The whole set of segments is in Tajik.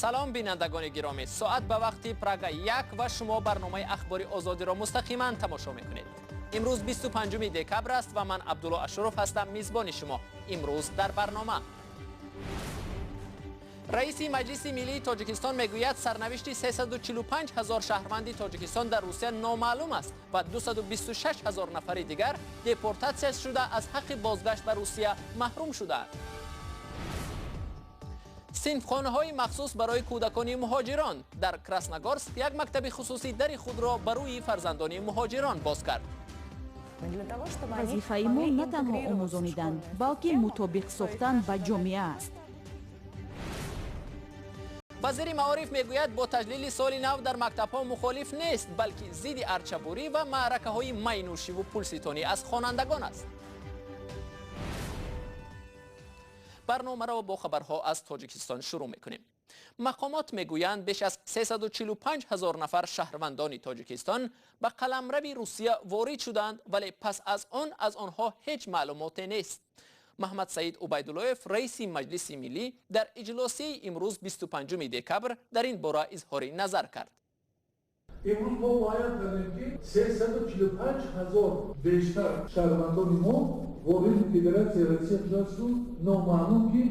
Салом, бинандагони гиромӣ! Соат ба вақти Прага 1 ва шумо барномаи Ахбори Озодиро мустақиман тамошо мекунед. Имрӯз 25 декабр аст ва ман, Абдулло Ашуров, ҳастам, мизбони шумо. Имрӯз дар барнома: раиси Маҷлиси Миллии Тоҷикистон мегӯяд, сарнавишти 345 ҳазор шаҳрванди Тоҷикистон дар Русия номаълум аст ва 226 ҳазор нафари дигар депортатсия шуда, аз ҳаққи бозгашт ба Русия маҳрум шудаанд. Синфхонаҳои махсус барои кӯдакони муҳоҷирон: дар Красногорск як мактаби хусусӣ дари худро ба рӯи фарзандони муҳоҷирон боз кард. Вазифаи мо на танҳо омӯзонидан, балки мутобиқ сохтан ба ҷомеа аст. Вазири маориф мегӯяд, бо таҷлили соли нав дар мактабҳо мухолиф нест, балки зидди арчабурӣ ва маъракаҳои майнӯшиву пулситонӣ аз хонандагон аст. Барномаро бо хабарҳо аз Тоҷикистон шурӯъ мекунем. Мақомот мегӯянд, беш аз 345 ҳазор нафар шаҳрвандони Тоҷикистон ба қаламрави Русия ворид шуданд, вале пас аз он аз онҳо ҳеҷ маълумоте нест. Маҳмадсаид Убайдуллоев, раиси Маҷлиси Миллӣ, дар иҷлосияи имрӯз, 25 декабр, дар ин бора изҳори назар кард. Имрӯз мо муайян кардем, ки 345 ҳазор бештар шаҳрвандони мо вориди Федератсияи Россия шудасту номаълум, ки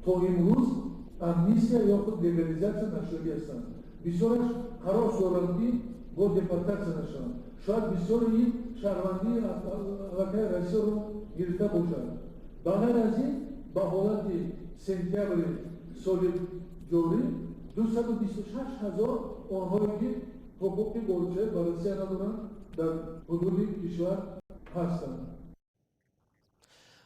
то имрӯз амнистия ё худ легализатсия нашудагӣ ҳастанд. Бисёраш ҳарос доранд, ки бо депортатсия нашаванд. Шояд бисёри ин шаҳрвандии аллакай Россияро гирифта бошад. Ба ғайр аз ин, ба ҳолати сентябри соли ҷорӣ 226 ҳазор онҳое, ки ҳуқуқи воридшавӣ ба Россия надоранд, дар ҳудуди кишвар ҳастанд.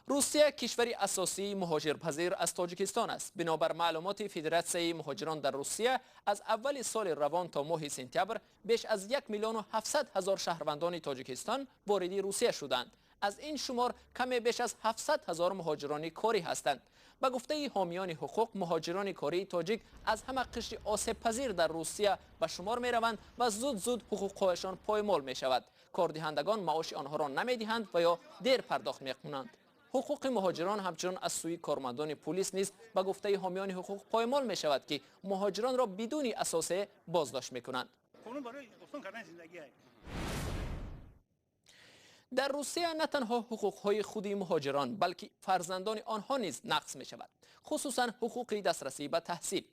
Русия кишвари асосии муҳоҷирпазир аз Тоҷикистон аст. Бинобар маълумоти Федератсияи муҳоҷирон дар Русия, аз аввали соли равон то моҳи сентябр беш аз 1 миллиону 700 ҳазор шаҳрвандони Тоҷикистон вориди Русия шуданд. Аз ин шумор каме беш аз 700 ҳазор муҳоҷирони корӣ ҳастанд. Ба гуфтаи ҳомиёни ҳуқуқ, муҳоҷирони кории тоҷик аз ҳама қишри осебпазир дар Русия ба шумор мераванд ва зуд зуд ҳуқуқҳояшон поймол мешавад. Кордиҳандагон маоши онҳоро намедиҳанд ва ё дер пардохт мекунанд. Ҳуқуқи муҳоҷирон ҳамчунон аз сӯи кормандони пулис низ, ба гуфтаи ҳомиёни ҳуқуқ, поймол мешавад, ки муҳоҷиронро бидуни асосе боздошт мекунанд. Қонун барои осон кардани зиндагӣ. Дар Русия на танҳо ҳуқуқҳои худи муҳоҷирон, балки фарзандони онҳо низ нақз мешавад, хусусан ҳуқуқи дастрасӣ ба таҳсил.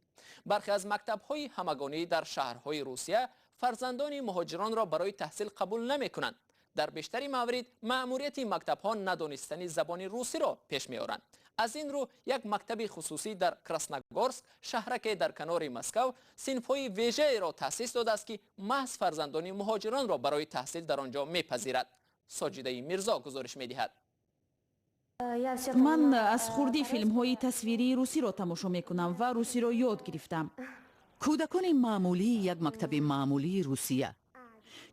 Бархе аз мактабҳои ҳамагонӣ дар шаҳрҳои Русия фарзандони муҳоҷиронро барои таҳсил қабул намекунанд. Дар бештари маврид маъмурияти мактабҳо надонистани забони русиро пеш меоранд. Аз ин рӯ як мактаби хусусӣ дар Красногорск, шаҳраке дар канори Москав, синфҳои вежаеро таъсис додааст, ки маҳз фарзандони муҳоҷиронро барои таҳсил дар он ҷо мепазирад. Соҷидаи Мирзо гузориш медиҳад. Ман аз хурдӣ филмҳои тасвирии русиро тамошо мекунам ва русиро ёд гирифтам. Кӯдакони маъмулии як мактаби маъмулии Русия.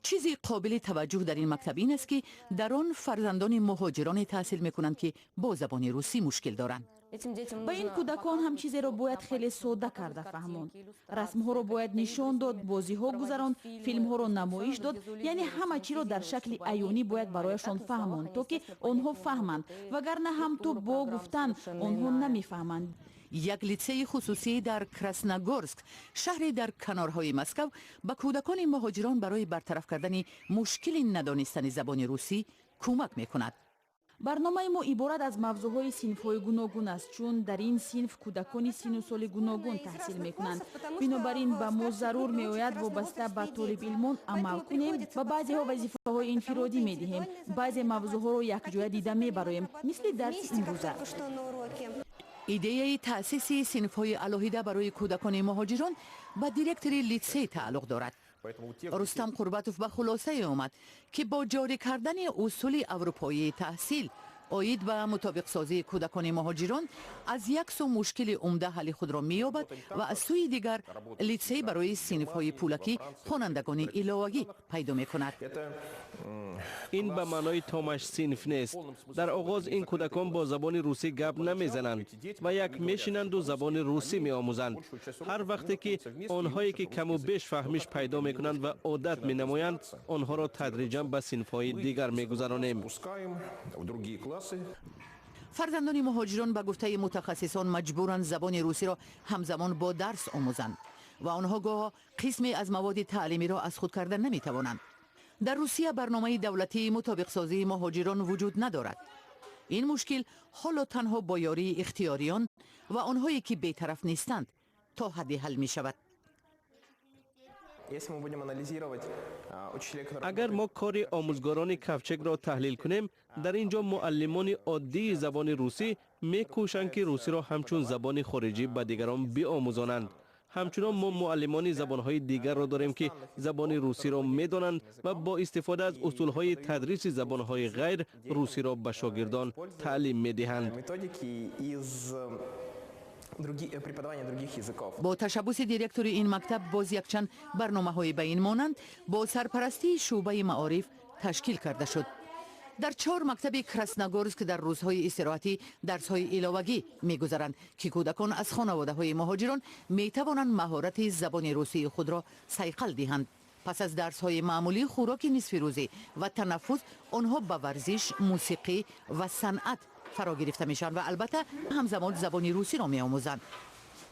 Чизи қобили таваҷҷӯҳ дар ин мактаб ин аст, ки дар он фарзандони муҳоҷироне таҳсил мекунанд, ки бо забони русӣ мушкил доранд. Ба ин кӯдакон ҳам чизеро бояд хеле содда карда фаҳмонд. Расмҳоро бояд нишон дод, бозиҳо гузаронд, филмҳоро намоиш дод, яъне ҳама чиро дар шакли аёнӣ бояд барояшон фаҳмонд, то ки онҳо фаҳманд, вагарна ҳам ту бо гуфтан онҳо намефаҳманд. Як литсеи хусусӣ дар Красногорск, шаҳре дар канорҳои Москав, ба кӯдакони муҳоҷирон барои бартараф кардани мушкили надонистани забони русӣ кӯмак мекунад. Барномаи мо иборат аз мавзӯъҳои синфҳои гуногун аст, чун дар ин синф кӯдакони сину соли гуногун таҳсил мекунанд. Бинобар ин ба мо зарур меояд вобаста ба толибилмон амал кунем. Ба баъзеҳо вазифаҳои инфиродӣ медиҳем, баъзе мавзӯъҳоро якҷоя дида мебароем, мисли дарси имрӯза. Идеяи таъсиси синфҳои алоҳида барои кӯдакони муҳоҷирон ба директори литсей тааллуқ дорад. Рустам Қурбатов ба хулосае омад, ки бо ҷорӣ кардани усули аврупоии таҳсил оид ба мутобиқсозии кӯдакони муҳоҷирон аз як сӯ мушкили умда ҳалли худро меёбад ва аз сӯи дигар литсей барои синфҳои пулакӣ хонандагони иловагӣ пайдо мекунад. Ин ба маънои томаш синф нест. Дар оғоз ин кӯдакон бо забони русӣ гап намезананд ва як мешинанду забони русӣ меомӯзанд. Ҳар вақте ки онҳое ки каму беш фаҳмиш пайдо мекунанд ва одат менамоянд, онҳоро тадриҷан ба синфҳои дигар мегузаронем. Фарзандони муҳоҷирон, ба гуфтаи мутахассисон, маҷбуранд забони русиро ҳамзамон бо дарс омӯзанд. Ва онҳо гоҳо қисме аз маводи таълимиро аз худ карда наметавонанд. Дар Русия барномаи давлатии мутобиқсозии муҳоҷирон вуҷуд надорад. Ин мушкил ҳоло танҳо бо ёрии ихтиёриён ва онҳое, ки бетараф нестанд, то ҳадде ҳал мешавад. Если мы будем анализировать учителей, которые Агар мо кори омӯзгорони Ковчегро таҳлил кунем, дар ин ҷо муаллимони оддии забони русӣ мекӯшанд, ки русиро ҳамчун забони хориҷӣ ба дигарон биомӯзонанд. Ҳамчунон мо муаллимони забонҳои дигарро дорем, ки забони русиро медонанд ва бо истифода аз усулҳои тадриси забонҳои ғайр русиро ба шогирдон таълим медиҳанд. Методики из преподавания других языков. Бо ташаббуси директори ин мактаб боз якчанд барномаҳои ба ин монанд бо сарпарастии шӯъбаи маориф ташкил карда шуд. Дар чор мактаби Красногорск дар рӯзҳои истироҳатӣ дарсҳои иловагӣ мегузаранд, ки кӯдакон аз хонаводаҳои муҳоҷирон метавонанд маҳорати забони русии худро сайқал диҳанд. Пас аз дарсҳои маъмулӣ, хӯроки нисфирӯзӣ ва танаффус, онҳо ба варзиш, мусиқӣ ва санъат фаро гирифта мешаванд ва албатта ҳамзамон забони русиро меомӯзанд.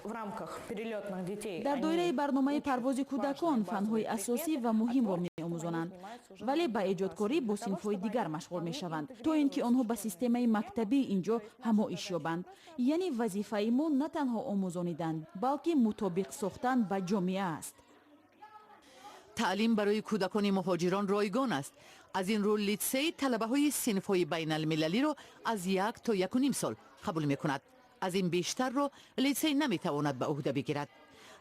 В рамках перелетных детей Дар доираи барномаи парвози кӯдакон фанҳои асосӣ ва муҳимро меомӯзонанд, вале ба эҷодкорӣ бо синфҳои дигар машғул мешаванд, то ин ки онҳо ба системаи мактабии ин ҷо ҳамоиш ёбанд. Яъне вазифаи мо на танҳо омӯзонидан, балки мутобиқ сохтан ба ҷомеа аст. Таълим барои кӯдакони муҳоҷирон ройгон аст. Аз ин рӯ литсей талабаҳои синфҳои байналмилалиро аз 1 то 1.5 сол қабул мекунад. Аз ин бештарро литсей наметавонад ба ӯҳда бигирад.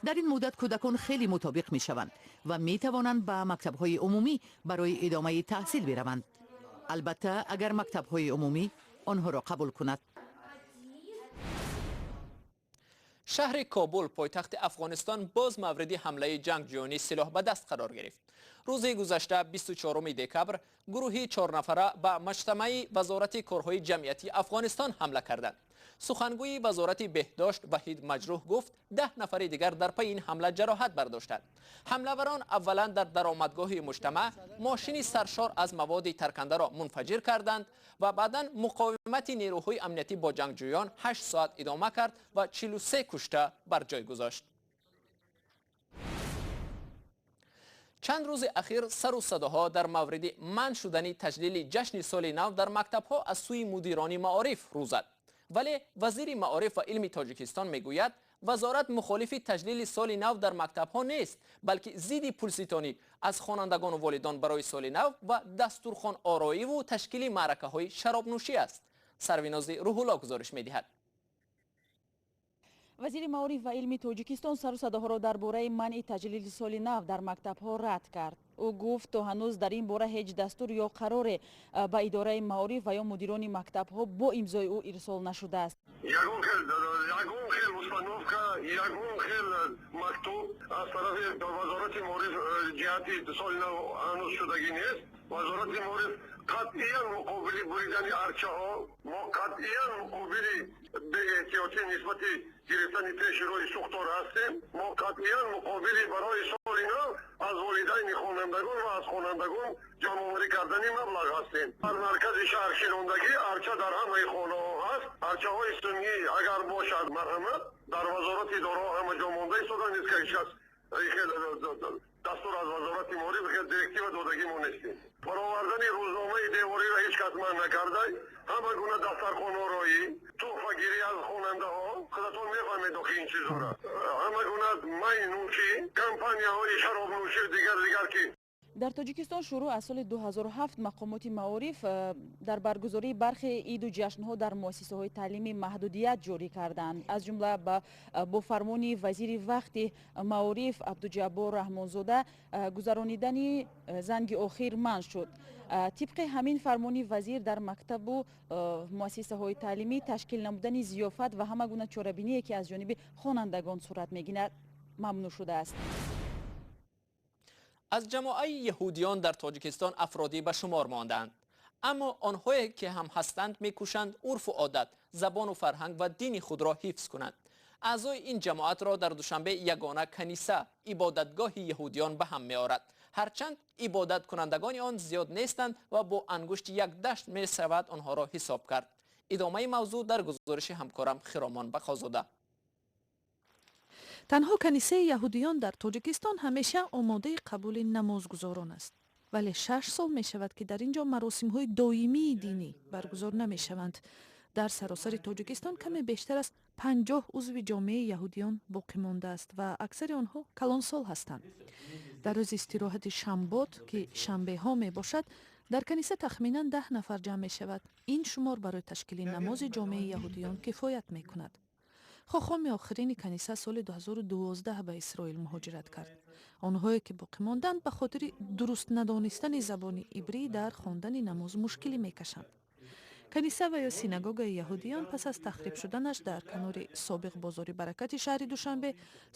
Дар ин муддат кӯдакон хеле мутобиқ мешаванд ва метавонанд ба мактабҳои умумӣ барои идомаи таҳсил бираванд, албатта агар мактабҳои умумӣ онҳоро қабул кунад. Шаҳри Кобул, пойтахти Афғонистон, боз мавриди ҳамлаи ҷангҷӯёни силоҳ ба даст қарор гирифт. Рӯзи гузашта, 24 декабр, гурӯҳи чорнафара ба маҷтамаи Вазорати корҳои ҷамъиятии Афғонистон ҳамла карданд. Сухангӯи Вазорати беҳдошт Ваҳид Маҷрӯҳ гуфт, 10 нафари дигар дар пайи ин ҳамла ҷароҳат бардоштанд. Ҳамлаварон аввалан дар даромадгоҳи муҷтамаъ мошини саршор аз маводи таркандаро мунфаҷир карданд ва баъдан муқовимати нерӯҳои амниятӣ бо ҷангҷӯён 8 соат идома кард ва 43 кушта бар ҷой гузошт. Чанд рӯзи ахир сару садоҳо дар мавриди манъ шудани таҷлили ҷашни соли нав дар мактабҳо аз сӯи мудирони маориф рӯ зад. Вале вазири маориф ва илми Тоҷикистон мегӯяд, вазорат мухолифи таҷлили соли нав дар мактабҳо нест, балки зидди пулситонӣ аз хонандагону волидон барои соли нав ва дастурхонороиву ташкили маъракаҳои шаробнӯшӣ аст. Сарвинози Рӯҳулло гузориш медиҳад. Вазири маориф ва илми Тоҷикистон сару садоҳоро дар бораи манъи таҷлили соли нав дар мактабҳо рад кард. Ӯ гуфт, то ҳанӯз дар ин бора ҳеҷ дастур ё қароре ба идораи маориф ва ё мудирони мактабҳо бо имзои ӯ ирсол нашудааст. Ягон хел установка, ягон хел мактуб аз тарафи Вазорати маориф ҷиҳати соли нав ҳанӯз шудагӣ нест. Вазорати маориф қатъиян муқобили буридани арчаҳо, мо қатъиян муқобили беэҳтиётӣ нисбати гирифтани пеши роҳи сӯхтор ҳастем. Мо қатъиян муқобили барои соли нав аз волидайни хонандагон ва аз хонандагон ҷамъоварӣ кардани маблағ ҳастем. Дар маркази шаҳр шинондагӣ арча дар ҳамаи хонаҳо ҳаст. Арчаҳои суннӣ агар бошад, марҳамат, дар вазорати идораҳо ҳама ҷо монда истода нест, ки ҳеҷ кас дастур аз Вазорати маориф, хел директива додагӣ мо нестем. Баровардани рӯзномаи девориро ҳеҷ кас манъ накарда. Ҳама гуна дастархонороӣ, туҳфагирӣ аз хонандаҳо, худатон мефаҳмед охи ин чизҳоро, ҳама гуна майнӯшӣ, компанияҳои шаробнӯшӣ, дигар дигар ки. Дар Тоҷикистон шурӯъ аз соли 2007 мақомоти маориф дар баргузории бархе иду ҷашнҳо дар муассисаҳои таълимӣ маҳдудият ҷорӣ карданд. Аз ҷумла бо фармони вазири вақти маориф Абдуҷаббор Раҳмонзода гузаронидани занги охир манъ шуд. Тибқи ҳамин фармони вазир, дар мактабу муассисаҳои таълимӣ ташкил намудани зиёфат ва ҳама гуна чорабиние, ки аз ҷониби хонандагон сурат мегирад, мамнӯъ шудааст. Аз ҷамоаи яҳудиён дар Тоҷикистон афродӣ ба шумор мондаанд, аммо онҳое ки ҳам ҳастанд, мекӯшанд урфу одат, забону фарҳанг ва дини худро ҳифз кунанд. Аъзои ин ҷамоатро дар Душанбе ягона каниса, ибодатгоҳи яҳудиён, ба ҳам меорад. Ҳарчанд ибодаткунандагони он зиёд нестанд ва бо ангушти як дашт мешавад онҳоро ҳисоб кард. Идомаи мавзӯъ дар гузориши ҳамкорам Хиромон Бақозода. Танҳо канисаи яҳудиён дар Тоҷикистон ҳамеша омодаи қабули намозгузорон аст. Вале 6 сол мешавад, ки дар ин ҷо маросимҳои доимии динӣ баргузор намешаванд. Дар саросари Тоҷикистон каме бештар аз 50 узви ҷомеаи яҳудиён боқӣ мондааст ва аксари онҳо калонсол ҳастанд. Дар рӯзи истироҳати шамбот, ки шанбеҳо мебошад, дар каниса тахминан 10 нафар ҷамъ мешавад. Ин шумор барои ташкили намози ҷомеаи яҳудиён кифоят мекунад. Хохоми охирини каниса соли 2012 ба Исроил муҳоҷират кард. Онҳое, ки боқӣ монданд, ба хотири дуруст надонистани забони ибрӣ дар хондани намоз мушкилӣ мекашанд. Каниса ва ё синагогаи яҳудиён пас аз тахриб шуданаш дар канори собиқ бозори Баракати шаҳри Душанбе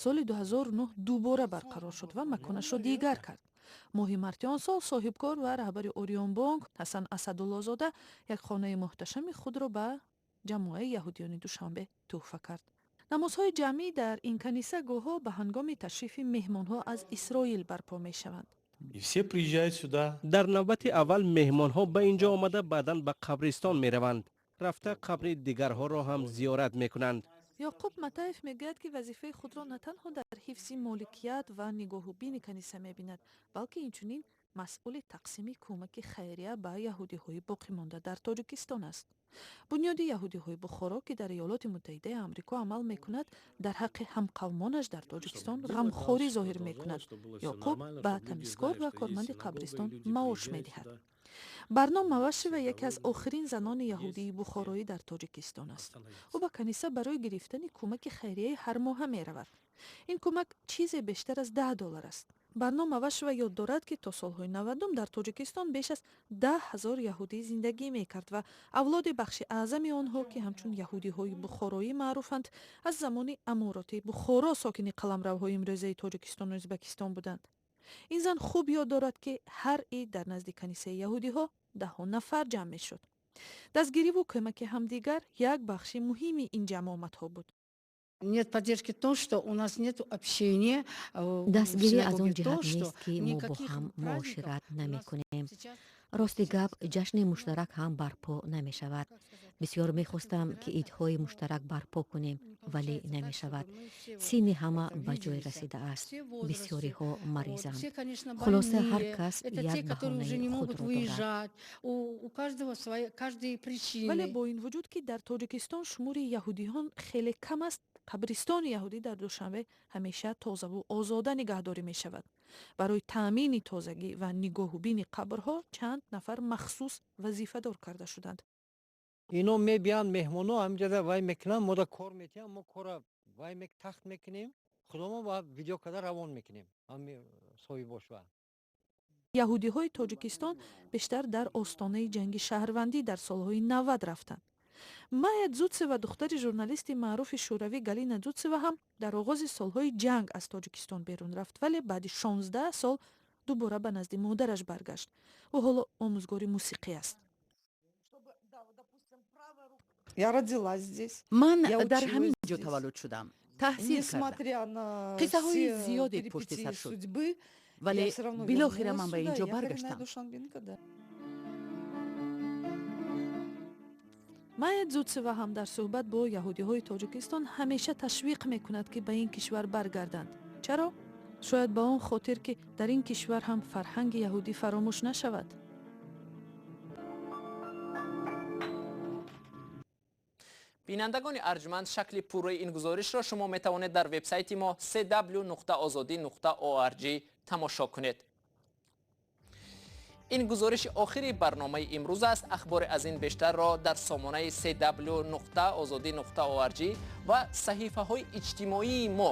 соли 2009 дубора барқарор шуд ва маконашро дигар кард. Моҳи марти он сол соҳибкор ва раҳбари Ориёнбонк Ҳасан Асадуллозода як хонаи муҳташами худро ба ҷамоаи яҳудиёни Душанбе тӯҳфа кард. Намозҳои ҷамъӣ дар ин каниса гоҳҳо ба ҳангоми ташрифи меҳмонҳо аз Исроил барпо мешаванд. И все приезжают сюда. Дар навбати аввал меҳмонҳо ба ин ҷо омада, баъдан ба қабристон мераванд, рафта қабри дигарҳоро ҳам зиёрат мекунанд. Ёқуб Матаев мегӯяд, ки вазифаи худро на танҳо дар ҳифзи моликият ва нигоҳубини каниса мебинад, балки инчунин масъули тақсими кӯмаки хайрия ба яҳудиҳои боқимонда дар Тоҷикистон аст. Бунёди яҳудиҳои Бухоро, ки дар Иёлоти Муттаҳидаи Амрико амал мекунад, дар ҳаққи ҳамқавмонаш дар Тоҷикистон ғамхорӣ зоҳир мекунад. Ёқуб ба тамизкор ва корманди қабристон маош медиҳад. Барно Мавашева яке аз охирин занони яҳудии бухороӣ дар Тоҷикистон аст. Ӯ ба каниса барои гирифтани кӯмаки хайрияи ҳармоҳа меравад. Ин кӯмак чизе бештар аз 10 доллар аст. Барно Мавашева ёд дорад, ки то солҳои 90-ум дар Тоҷикистон беш аз 10 000 яҳудӣ зиндагӣ мекард ва авлоди бахши аъзами онҳо, ки ҳамчун яҳудиҳои бухороӣ маъруфанд, аз замони амороти Бухоро сокини қаламравҳои имрӯзаи Тоҷикистону Ӯзбекистон буданд. Ин зан хуб ёд дорад, ки ҳар ид дар назди канисаи яҳудиҳо даҳҳо нафар ҷамъ мешуд. Дастгириву кӯмаки ҳамдигар як бахши муҳими ин ҷамъомадҳо буд. Нет поддержки то, что у нас нет общения. Дастгирӣ аз он ҷиҳат нест, ки мо бо ҳам муошират намекунем. Рости гап, ҷашни муштарак ҳам барпо намешавад. Бисёр мехостам, ки идҳои муштарак барпо кунем, вале намешавад. Синни ҳама ба ҷой расидааст, бисёриҳо маризанд. Хулоса, ҳар кас як баҳонаи худро дорад. Вале бо ин вуҷуд, ки дар Тоҷикистон шумори яҳудиҳон хеле кам аст, қабристони яҳудӣ дар Душанбе ҳамеша тозаву озода нигаҳдорӣ мешавад. Барои таъмини тозагӣ ва нигоҳубини қабрҳо чанд нафар махсус вазифадор карда шуданд. Ино мебиянд, меҳмоно ҳаминҷода вай мекунанд, мода кор метиҳанд, мо кора вай тахт мекунем, худомо ва видео карда равон мекунем ҳами соҳибошва. Яҳудиҳои Тоҷикистон бештар дар остонаи ҷанги шаҳрвандӣ дар солҳои 90 рафтанд. Майя Дзуцева, духтари журналисти маъруфи шӯравӣ Галина Дзуцева, ҳам дар оғози солҳои ҷанг аз Тоҷикистон берун рафт, вале баъди 16 сол дубора ба назди модараш баргашт. Ӯ ҳоло омӯзгори мусиқӣ аст. Я родилась здесь. Ман дар ҳамин ҷо таваллуд шудам, таҳсил кардам, қиссаҳои зиёде пушти сар шуд, вале билохира ман ба ин ҷо баргаштам. Майя Дзуцева ҳам дар суҳбат бо яҳудиҳои Тоҷикистон ҳамеша ташвиқ мекунад, ки ба ин кишвар баргарданд. Чаро? Шояд ба он хотир, ки дар ин кишвар ҳам фарҳанги яҳудӣ фаромӯш нашавад. Бинандагони арҷманд, шакли пурраи ин гузоришро шумо метавонед дар вебсайти мо cw.ozodi.org тамошо кунед. Ин гузориши охири барномаи имрӯз аст. Ахбори аз ин бештарро дар сомонаи cw.ozodi.org ва саҳифаҳои иҷтимоии мо,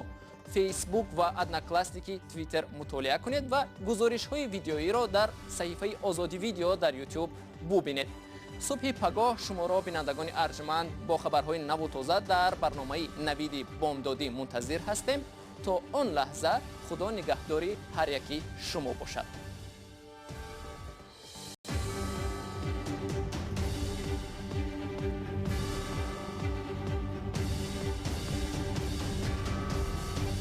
Фейсбук ва Одноклассники, Твиттер мутолиа кунед ва гузоришҳои видеоиро дар саҳифаи Озодӣ Видео дар Ютуб бубинед. Субҳи пагоҳ шуморо, бинандагони арҷманд, бо хабарҳои наву тоза дар барномаи Навиди Бомдодӣ мунтазир ҳастем. То он лаҳза Худо нигаҳдори ҳар яки шумо бошад.